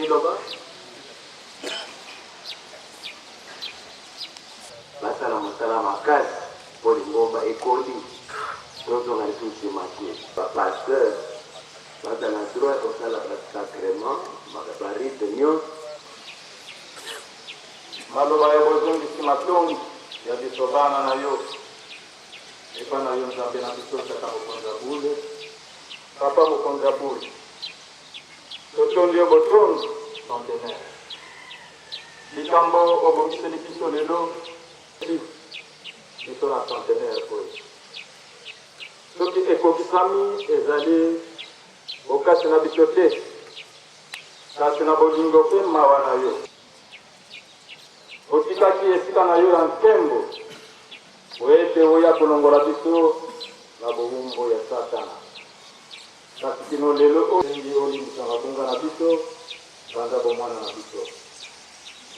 Liloba. Basala mosala makasi mpo lingomba ekoli, tozonga lisusu nsima te. Ba pasteurs baza na droit ya kosala ba sacrements, ba rites nionso. Maloba ya bozongisi matondi ya biso bana na yo epa na yo Nzambe na biso Tata Mokonzi ya bule, Papa Mokonzi ya bule, totondi yo botondi centenaire. Likambo obongiseli biso lelo biso na centenaire oyo soki ekokisami ezali bokasi na biso te, kasi na bolingo mpe mawa na yo. Otikaki esika na yo ya nkembo mpo ete oya kolongola biso na bowumbu ya Satana. Kasi kino lelo oyo, tosengi olimbisa mabunga na biso banda bomwana na biso,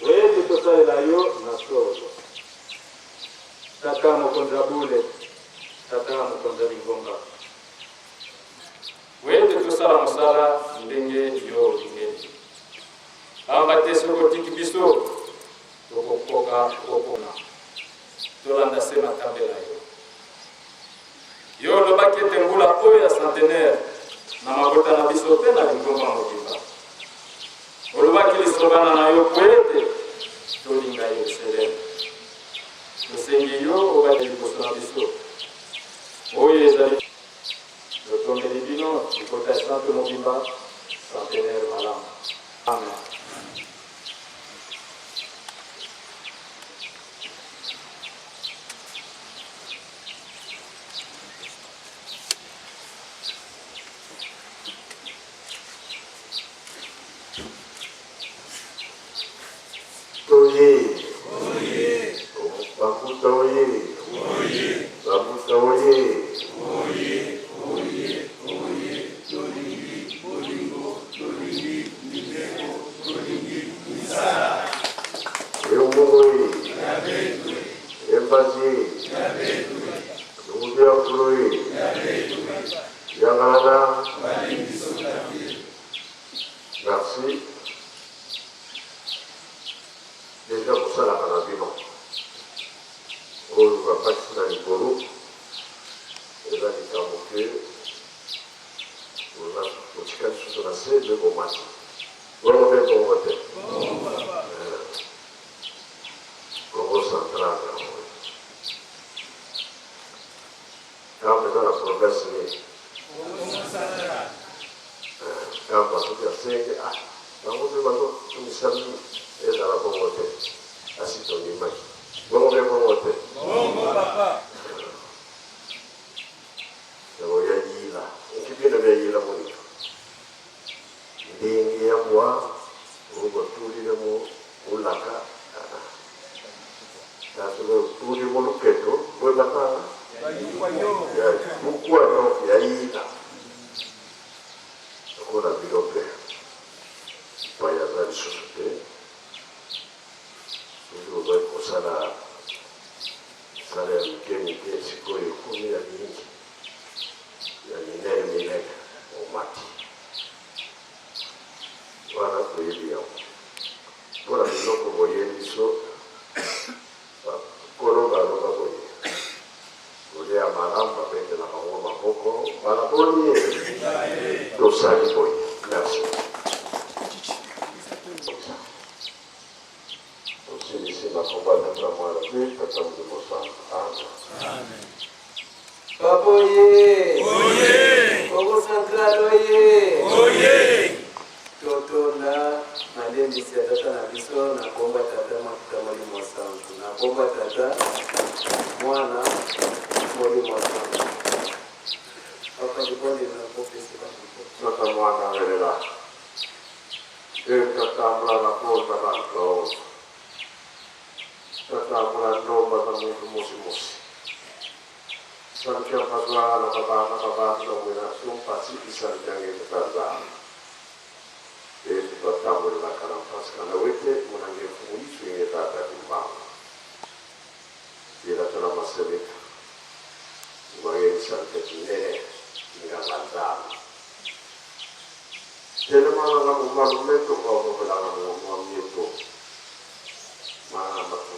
mpo ete tosalela yo na solo. Tata Mokonzi ya bule, Tata Mokonzi ya lingomba. Mpo ete tosala mosala ndenge yo olingeli. Pamba te soki otiki biso, tokokoka kokona. Tolanda se matambe na yo. Yo olobaki ete mbula oyo ya centenaire na mabota na biso mpe na lingomba mobimba. Olobaki lisobana na yo mpo ete tolinga Yerusaleme. Tosengi yo obanda liboso na biso. Oyo ezali Totombeli bino libota ya santu mobimba centenaire malamu. Amen. Oye! Bakuta oye! Bakuta oye! Eumbu oye! Embazi! Lungu ya Fulu oye! Yangalana! Merci. Dejà bosalaka na bino oyo bapasi na likolo eza likambo ke botika lisusu na se nde bomati bongo mpe bongo te Congo central yango Kambo eza na province nini? Kambo soki asengi ah bango mpe bazokumisa mingi ezala bongo te asi tondimaki bongo mpe bongo te yango ya yila eki bino bya yila monika ndenge ya mwa rugotulile mu ulaka tuli mu luketo bwe batanga ya bukwano ya yina lokola bino mpe mpaya aza lisusu te soki ozali kosala misala ya mike mike sikoyo ekomi ya mingi ya minene minene omati wana toyebi yango Mpo na biloko boyeli biso, ba nkolo baloba boye, Kolia malamu babetela bango maboko mbala boni tosali boye. Merci. Tosilisi na kombo ya Tata Mwana mpe Tata Molimo Santu. Amen. Papa oye! Oye! Kongo Central oye! Oye! Totonda malendisi ya Tata na biso na kombo ya Tata Mwana Molimo Santu. Na kombo ya Tata Mwana Molimo Santu. Papa libondeli na kopesa bango. Tata Mwana welela. Enkatambula na konda bantu baonso. Tatambula ndomba za muntu musi musi. Sankya mpazwala pa bana pa bantu bamwena sumpasi isankya ngende tazala. Etu twatambulela kana mpasi kana wete munange mfumu isu inge tata kimbangu. Yela tona maseleka. Ngwangeni sankya kinene nganga nzambi. Telemana na malume to okovelana mwamieto. Ma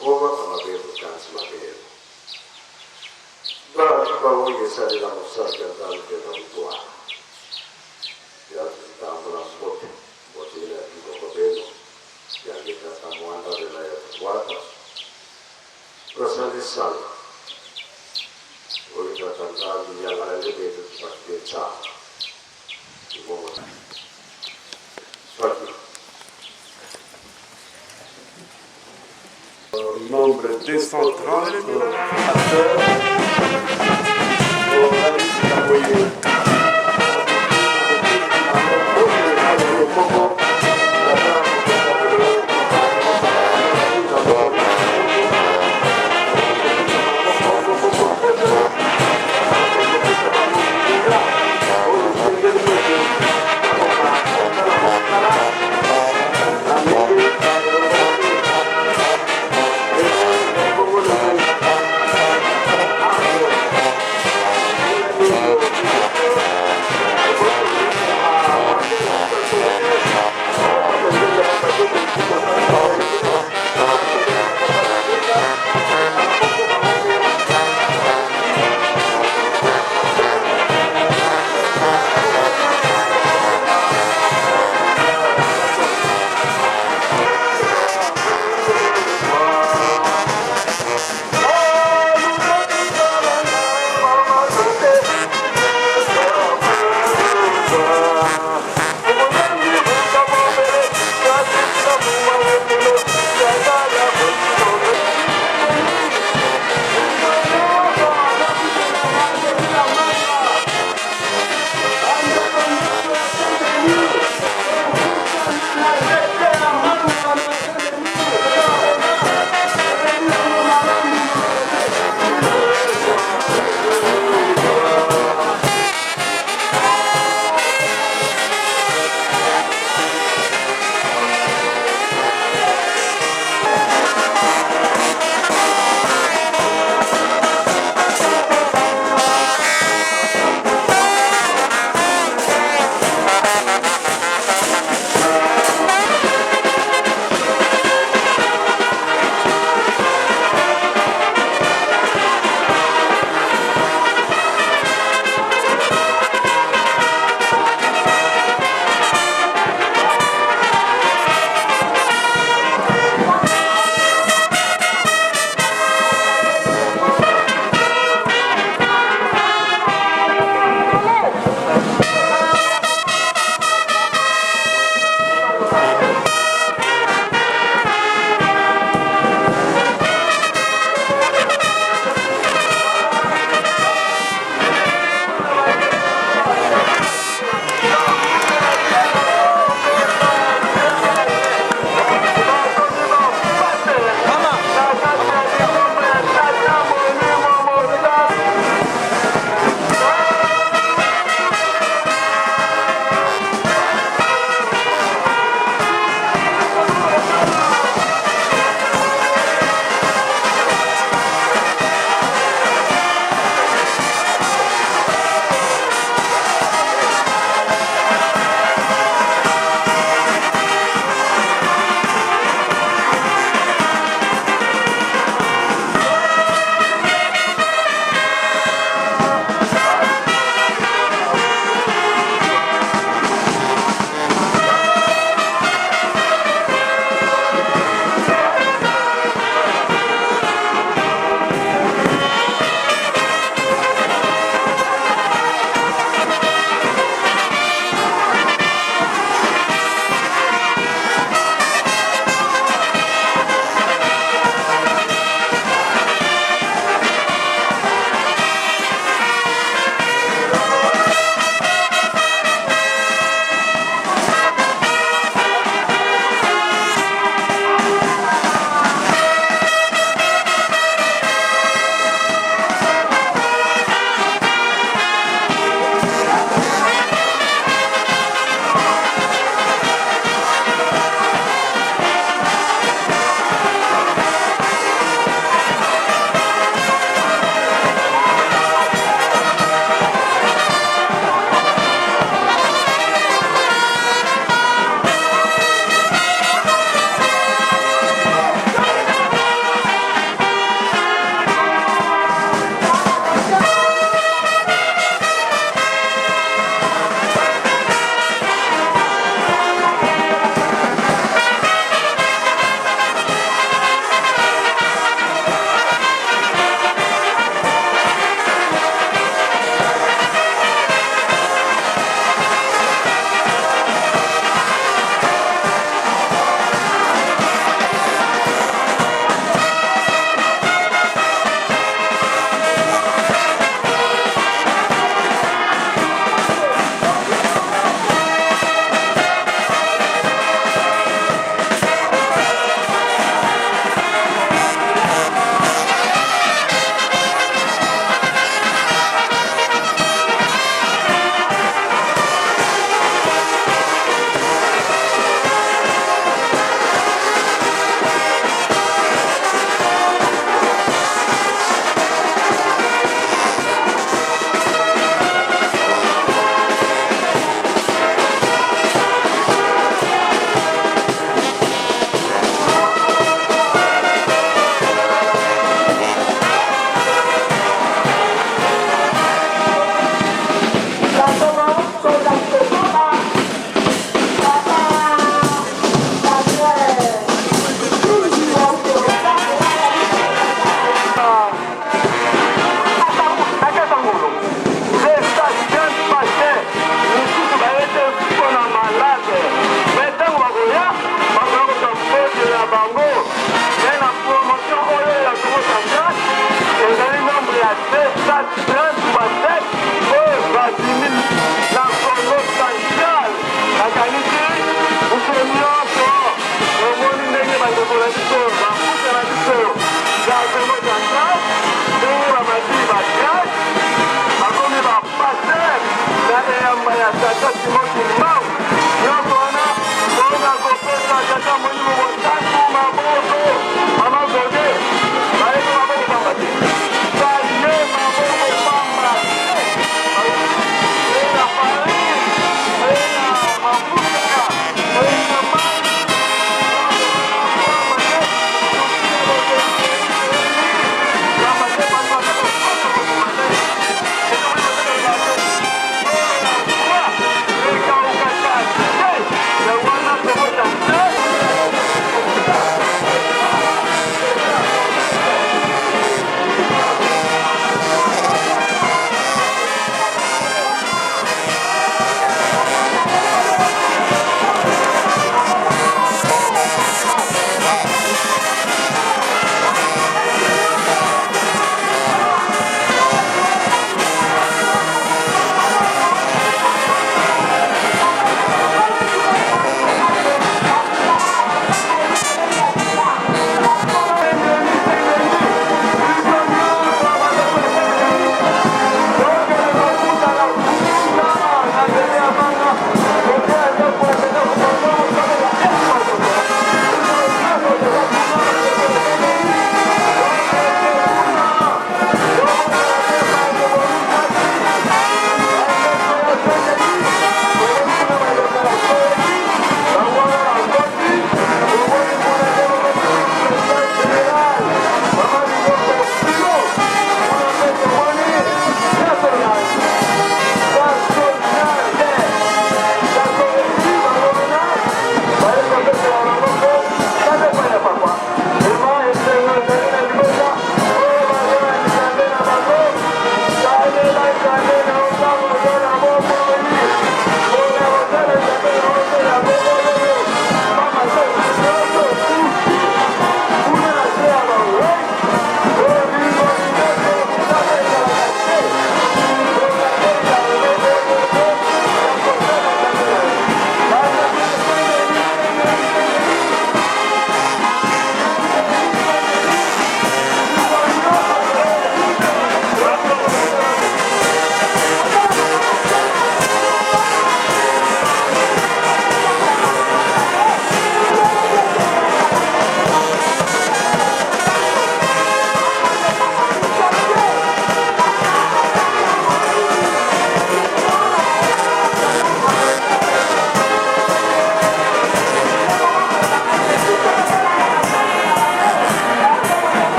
ngoma kama beto kansi mabelo. Ba ba oye salela mosali ya Nzambe na kutwala. Ya tutambula mbote. Mbote ile ya kikoko beno. Yange tata mwanda bela ya tukwata. Twasali sala. Oyo tata Nzambe yangala lebeto tupatike tsala. Ibongo. Swaki. Nombre 230, pasteur Alice Kaboye.